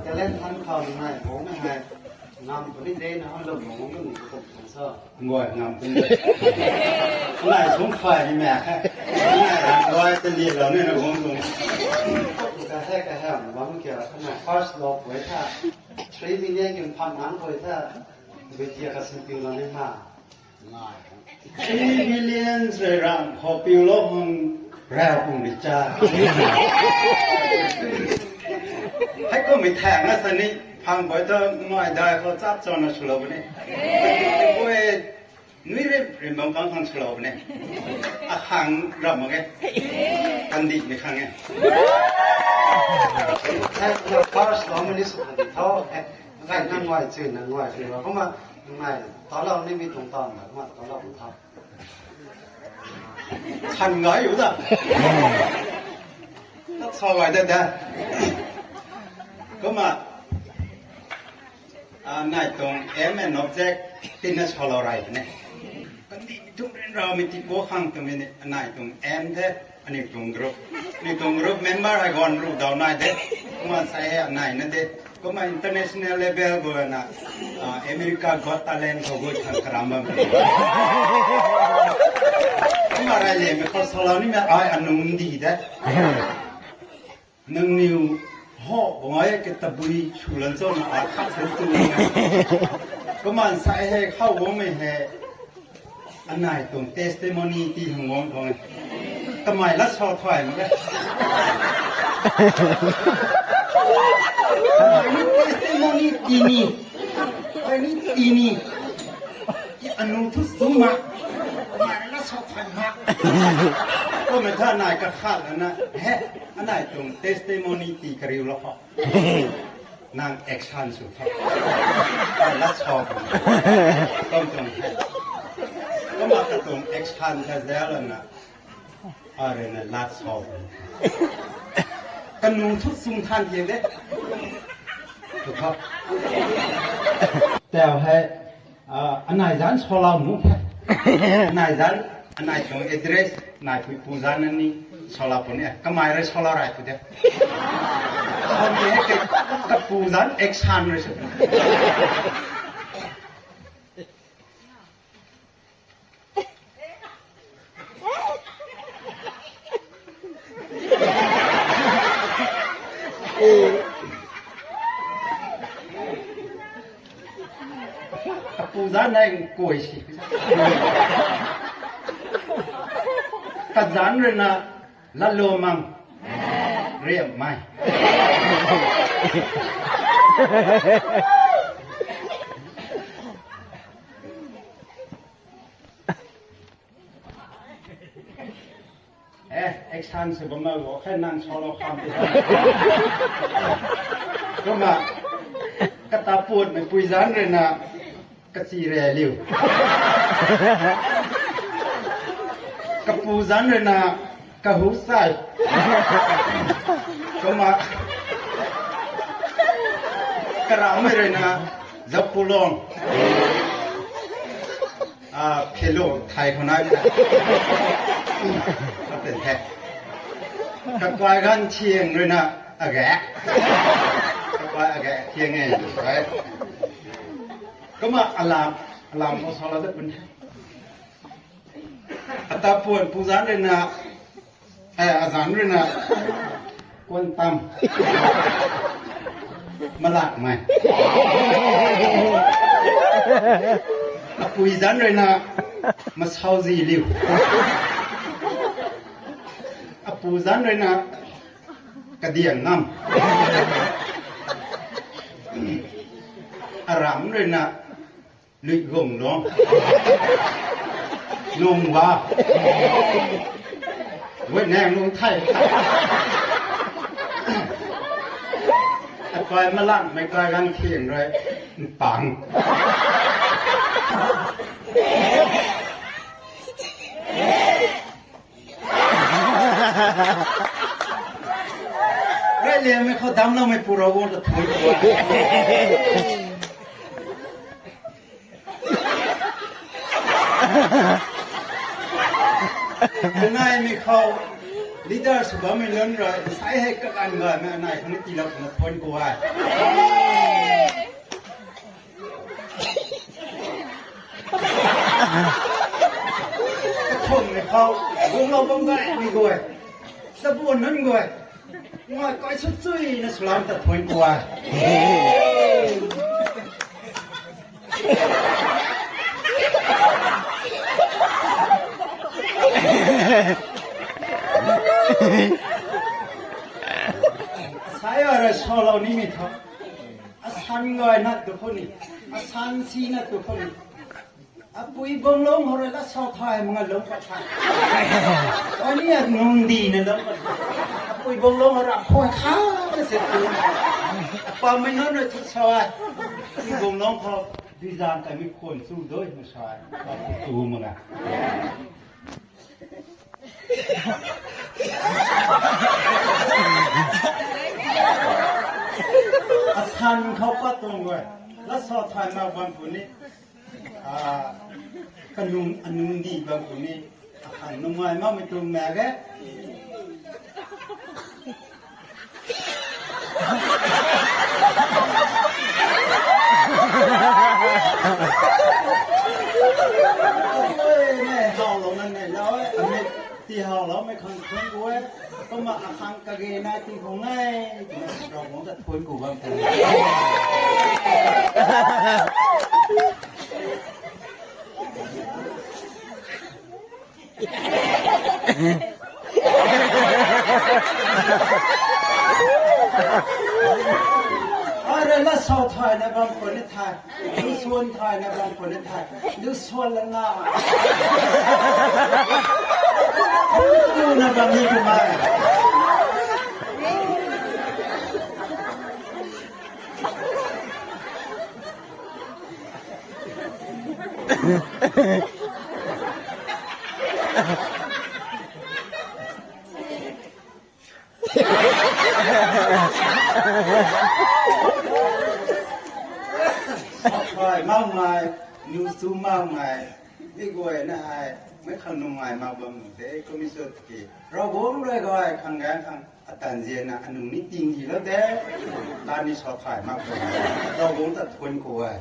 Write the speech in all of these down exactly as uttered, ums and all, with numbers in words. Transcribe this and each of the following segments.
Talent han khou nai bong na hai. Ngam puni de na hoi lo bong na ni ko sa. Ngoi ngam puni. Nai sung phai ni mak khe. Nai ran roi ta ni lo ni na bong sung. Ka hai ka hai bam kya na first lo pui tha. Three million kim phan nang pui tha. Bui tia ka sin piu lo ni ha. Three million se ram khou piu lo hang rau pung di cha. Hai kum mi thang na sa ni phang boi to ngai dai khou chap chon na swlou ni. Boi nui rim rim bam kang khang swlou ni. A khang ram mak e. Kan di ni khang e. Hai na first lo mi ni su di tho. Ngai nang ngai chui nang ngai chui lo. Kumna ngai talo ni mi tuang tan na kumna talo tha. Chan ngai u da. Tat sa lai da da. Kumna, a, nai tuang aim and object tina solo rai ne. Kandi tum rin rau mi ti ko khang tum ni nai tuang aim the. Aniu tuang group, aniu tuang group member hai gon ru dau nai de. Kumna sai he nai na de. Kumna international level go na, ah, America Got Talent khou go thang karam bam. Kumna rai le mi khou solo ni mi ai anung di de. Nangniw ho bang ai ke tabui shulan cho na ai khat shu tu. Kumna sai he khou go mi he. Anai tuang testimony ti hang guang tuang e. Kamei lat sa thay mak e. Kamei ni testimony ti ni. Ai ni ti ni. Ki anu thu sum mak. Kamei lat sa thay mak. Kumna tha nai kakhat na. He, anai tuang testimony ti kariu lo kho. Nang action sw tho. Ai lat sa. Kum tuang the. Kumna katuang action ka zel na. Arena lat sa. Kanu thu sung than thiang de. Tu tho. Tau hai. Ah, anai zan solo mu. Anai zan, anai tuang address, nai pui pu zan na ni solo puni. Kamei rai solo rai pu de. Sami he ke, ka pu zan action rai sw. Kapu zan nai koi si. Kazan rui na lalo mang. Riam mai. Eh, action sw bam na lo, khe nang solo kham ti. Kumna, kata puat mei pui zan rui na, kachi re liu. Kapu zan rui na, kahu sai. Kumna, karam mei rui na, zapu long. Ah, phelo thai khou nai. Apen the. Kakai gan thiang rui na age. Kakai age thiang e, right? Kumna alam, alam khou solo dat pun the. Ata puan pu zan rui na Eh, azan rui na. Kuan tam. Malak mai. Apui zan rui na. Masau zi liu. Apu zan rui na. Kadiang ngam. Aram rui na. Lui gong lung. Nung wa. Wei nang nung thai. Akai malang mei kai gang thiang rui. Pang. Rui liang mei khou dam lou mei pu rou guang ta thui. Nai mi khou Leader sw bammei nunc rui, sai hei kaganv gaymei anei khang ni tiilou twna thuanc ku e. Kathumhmei khou, guanglou bam gaymei guay, chabuan nunc guay, ngai kai sw chuina swlam ta thuanc ku e. Sai ara salou nimei tho. Asan gay na tu khou ni, asan si na tu khou ni. Apui Bonglong hou rui la sau thay manga lou pat tha. Ani a nung di na lou pat tha. Apui Bonglong hou ra khou kha na se tu. Apamei nunc rui thu sa ai. Apui Bonglong khou dizan kai mi khwan chu doi na sa ai. Tu manga. Asan khou pat tuang guay, la sau thay mak bam puni, kanung anung di bam puni, akhang nungai makmei tuang mak e. Hawlouna nei lou e, amit ti hawloumei khang thuanc ku e, kumna akhang kage nai ti khou ngai, Ravguangc ta thuanc ku bam the. Ai rui la sau thayna bam khwan ni the, lu swan thayna bam khwan ni the, lu swan lana, lu na bam ni kumai. Sa thay makmei, lu chu makmei, mi guayna hei meic khang nungai mak bam nuh the, kum e sw tiki, Ravguangc rui gay khang gan khang atan zianna anung ni ting hilou de, kani sa thay mak bam, Ravguangc ta thuanc ku e.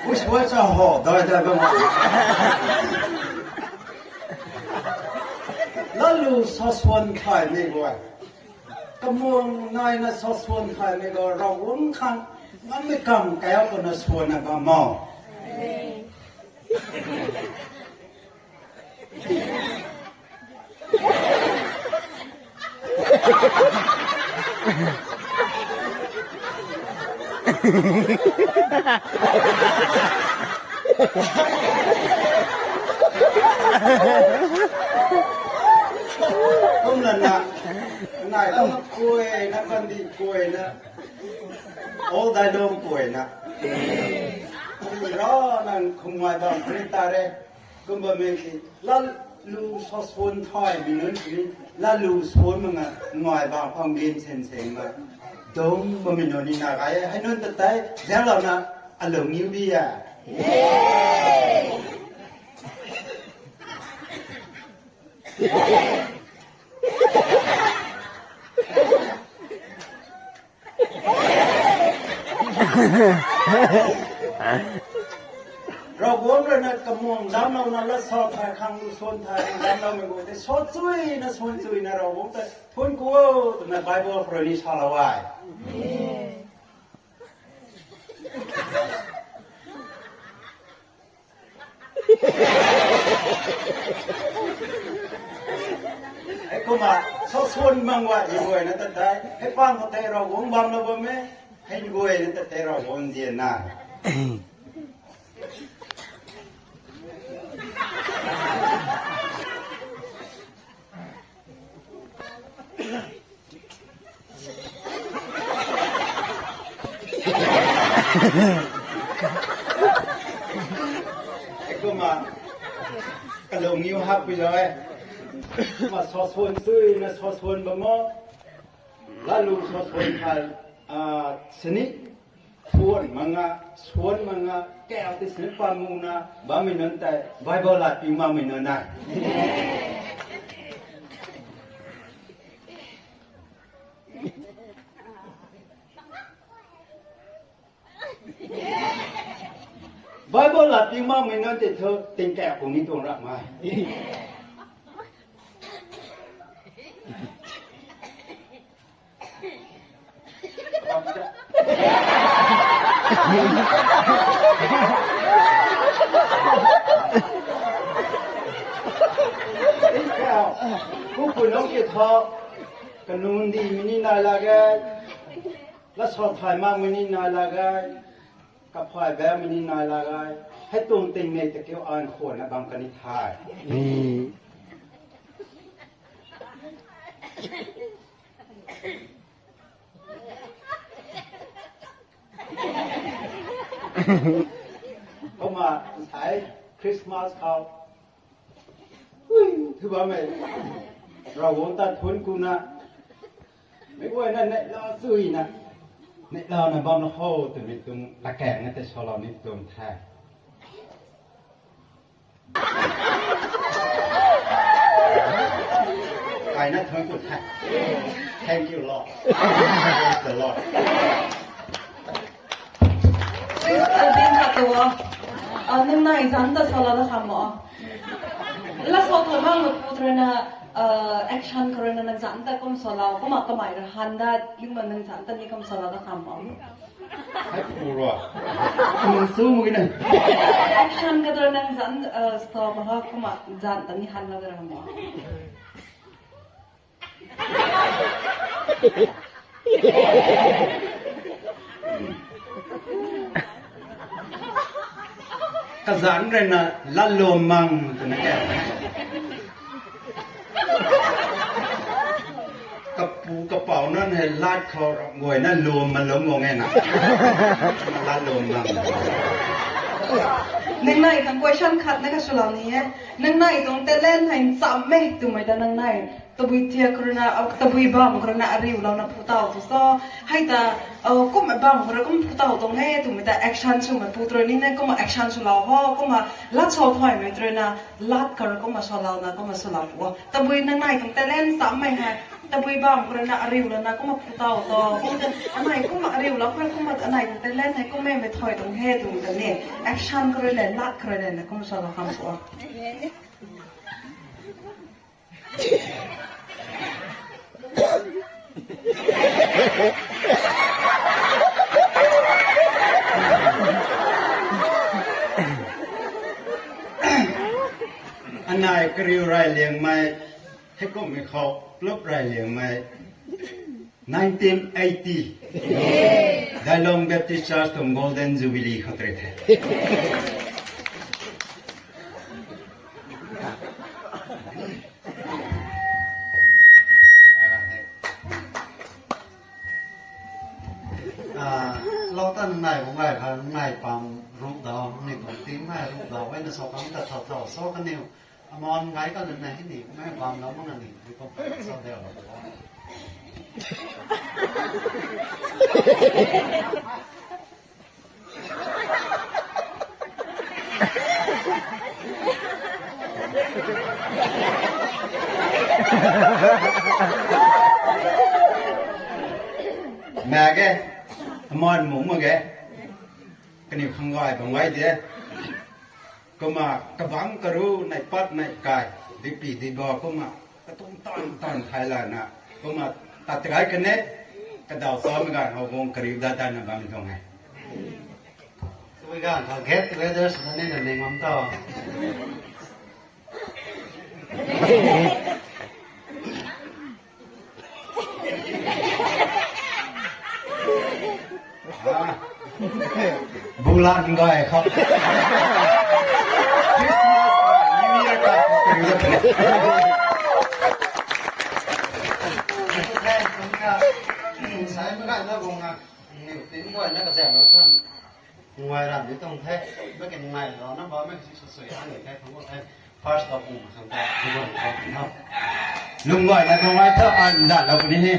Ui, sua cha ho, dai dai bam. Lalu sa swan thaymei guay, kamuang naina sa swan thaymei guay, Ravguangc khang ngammei kam kau twna swanna bam mo. Kumna na, nai lam kuayna, kandih kuayna, all day long kuayna. Kum ra nang khum ngai bam kri ta re. Kumbammei ki, lalu sa swan thaymei nunc sini, lalu swan manga ngai bam khang gen sen sen ma. Dong bammei nunc ni na gay e, hei nunc ta tei, zanglouna, alou niw di a. Ravguangc rui na kamuang damclouna lat sa thay khang lu swan thay damcloumei guay tei sa chuina swan chuina Ravguangc tei thuanc ku o twna Bible khou rui ni salou e. Hei kumna, sa swan mang guay, i guayna ta tei, hei pang khou tei Ravguangc bamlou bam e, hei guayna ta tei Ravguangc nzianna. Ngiu hak pui lou e. Ma sa suan tui na sa suan bam o. Lalu sa suan thai, ah, sini. Suan manga, suan manga, kau ti sini pa mu na, bammei nunc tei, Bible la pi makmei nunc na. Bible la pi makmei nunc tei thu, tingkauh kum ni tuang ramei. Tingkauh, kum pui nunc ki thu, kanun di mei ni nai lak ge, lat sa thay makmei ni nai lak ge, kaphay bammei ni nai lak ge, hei tuang ting nei ta kiu an khwan na bam kan ni thay. Kumna, nsai Christmas khou, ui, thu bammei, Ravguangc ta thuanc kuna, meic guayna neihla chuina, neihla na bam lou khou twmei tuang lakaeng na tei salou ni tuang the. Kaina thuanc ku the. Thank you, Lord. Praise the Lord. Din khat tu o. Ah, nang nai zanc ta salou da kham o. Lat sa thay makmei pu tu rui na, ah, action khou rui na nang zanc ta kum salou. Kumna kamei rui han dat, kumna nang zanc ta ni kum salou da kham o. Hei pu rui. Nang su mu ki na. Action khat rui nang zanc, ah, stop ha kumna zanc ta ni han lou da kham o. Kazanc rui na lat lwm mang twna kau. Kapu kapouc nunc hei lat khou guayna lwm ma lwm guang e na. Lat lwm mang. Nang nai khang question khat na ka swlou ni e. Nang nai tuang talent hei ncham e twmei ta nang nai tabui thiak khou rui na, tabui bam khou rui na ariulouna phu taw tu so, hei ta, kumna bam khou rui kumna phu taw tuang e twmei ta action swmei pu tu rui ni na kumna action swlou ho, kumna lat sa thaymei tu rui na, lat khou rui kumna swlouna kumna swlou pu o. Tabui nang nai tuang talent nchammei hei, tabui bam khou rui na ariulouna kumna phu taw tu, kumna anei kumna ariulou khou kumna anei tuang talent hei kumna mei thay tuang e twmei ta ni, action khou rui le, lat khou rui le na kumna swlou kham pu o. Anei kariu rey liangmei, heikumhmei khou plup rey liangmei, nineteen eighty, Dailong Baptist Church tuang Golden Jubilee khou tei the. Ah, lou ta nai bam gay kha, nai pam ruk dau, ni tuang tim nai ruk dau, wena sa kam ta thau thau, sa kaniw, amon gay ka lun na hei ni, mei pam lou mak na ni, ni kum sa deu lou. Mak ge, aman mung mak ge, kaniw khang gay bam gay de. Kumna kabangc karu nai pat nai kai, dipi diba kumna, katuang tan tan thay lana, kumna tat gay kan e, kadaw samei ganv khou guang kariu dat dat na bam tuang e. Tabui ganv khou get together swna ni na ning bam tho. Ah. Bulan gay khou. Christmas, New Year ta. Sai mei ganv na guang na, niw tin guay na kazanc lou than. Ngai ram ni tuang the, mei kan ngai lou na bam mei si sw sw ya ni the, thang guang the. First of all, khang ta, khang ta, khang ta. Lungc guayna khang ai tha, ai nzanlou puni he.